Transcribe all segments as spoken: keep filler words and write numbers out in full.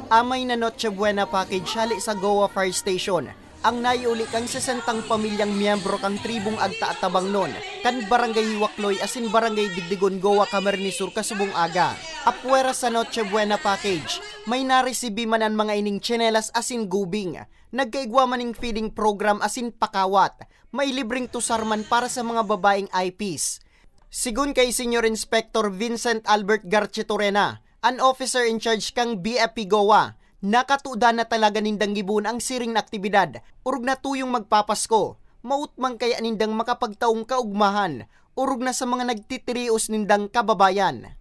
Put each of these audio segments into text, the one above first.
Amay na Noche Buena package hali sa Goa Fire Station, ang naiuli kan sesentang pamilyang miyembro kan tribong Agta at Tabangnon, kan Barangay Hiwakloy asin Barangay Digdigon, Goa, Camarines Sur, kasubong aga. Apwera sa Noche Buena package, may naresibi man an mga ining tsinelas asin gubing. Nagkaigwa man ning feeding program asin pakawat. May libreng tusar man para sa mga babaeng I Ps. Sigon kay Senior Inspector Vincent Albert Garchitorena, an officer in charge kan B F P Goa, nakatuda na talaga nindang gibohon ang siring na aktibidad, orog na tuyong magpapasko, maot man kaya nindang makapagtaong kaugmahan, orog na sa mga nagtitirios nindang kababayan.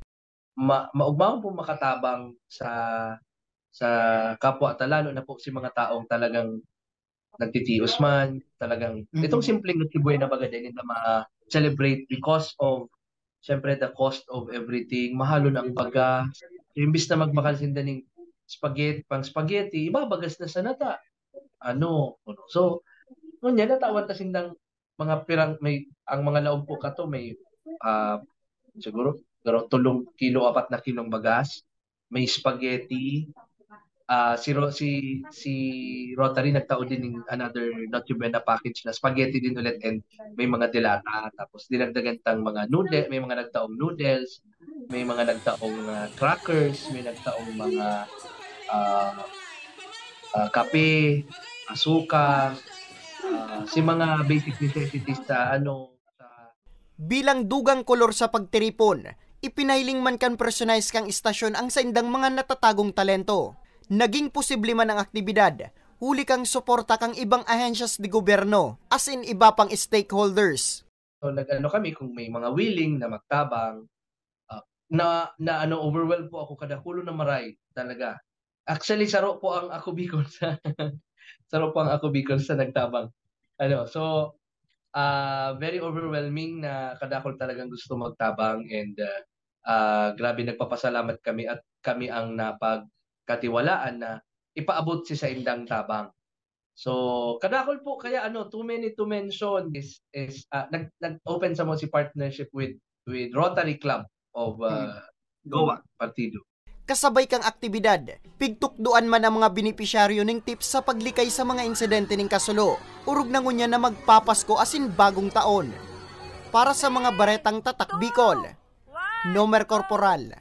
Ma- maugmahon po makatabang sa sa kapwa ta, lalo na po si mga taong talagang nagtitios man, talagang Mhm. itong simpleng Noche Buena baga din na ma-celebrate because of, syempre, the cost of everything, mahalon ang baga. So, imbis na magbakal sinda ning spaghetti, pang spaghetti, ibabagas na sa nata. Ano, ano. So, ngunyan, natawan ta sindang mga pirang, may, ang mga laog po kato, may, ah, siguro, pero tulong kilo, apat na kilong bagas, may spaghetti, ah, si, Ro, si, si Rotary nagtao din ng another Noche Buena package na spaghetti din ulit, and may mga delata, tapos dinagdagan tang mga noodle, may mga nagtaong noodles, may mga nagtaong, ah, crackers, may nagtaong mga, ah, ah, kape, asukar, ah, si mga basic necessities sa ano, sa Bilang dugang kolor sa pagtiripon, ipinahiling man kan personahe kan istasyon ang saindang mga natatagong talento. Naging posible man ang aktibidad, huli kan suporta kan ibang ahensyas de gobyerno, asin iba pang stakeholders. So, nag-ano kami kung may mga willing na magtabang. Ah, na, na ano, overwhelmed po ako, kadakulo na maray talaga. Actually, saro po ang Ako Bicol sa saro po ang Ako Bicol sa nagtabang. Ano, so, ah, very overwhelming na kadakol talagang gusto magtabang, and, ah, ah, grabe, nagpapasalamat kami at kami ang napagkatiwalaan na ipaabot si saindang tabang. So, kadakol po, kaya ano, too many to mention is, is ah, nag, nag-open samo si partnership with with Rotary Club of, ah, Goa. Partido. Kasabay kan aktibidad, pigtukdoan man ang mga benepisyaryo ning tips sa paglikay sa mga insidente ning kasulo, orog na ngunyan na magpapasko asin bagong taon. Para sa mga baretang Tatak Bicol, Nomer Corporal.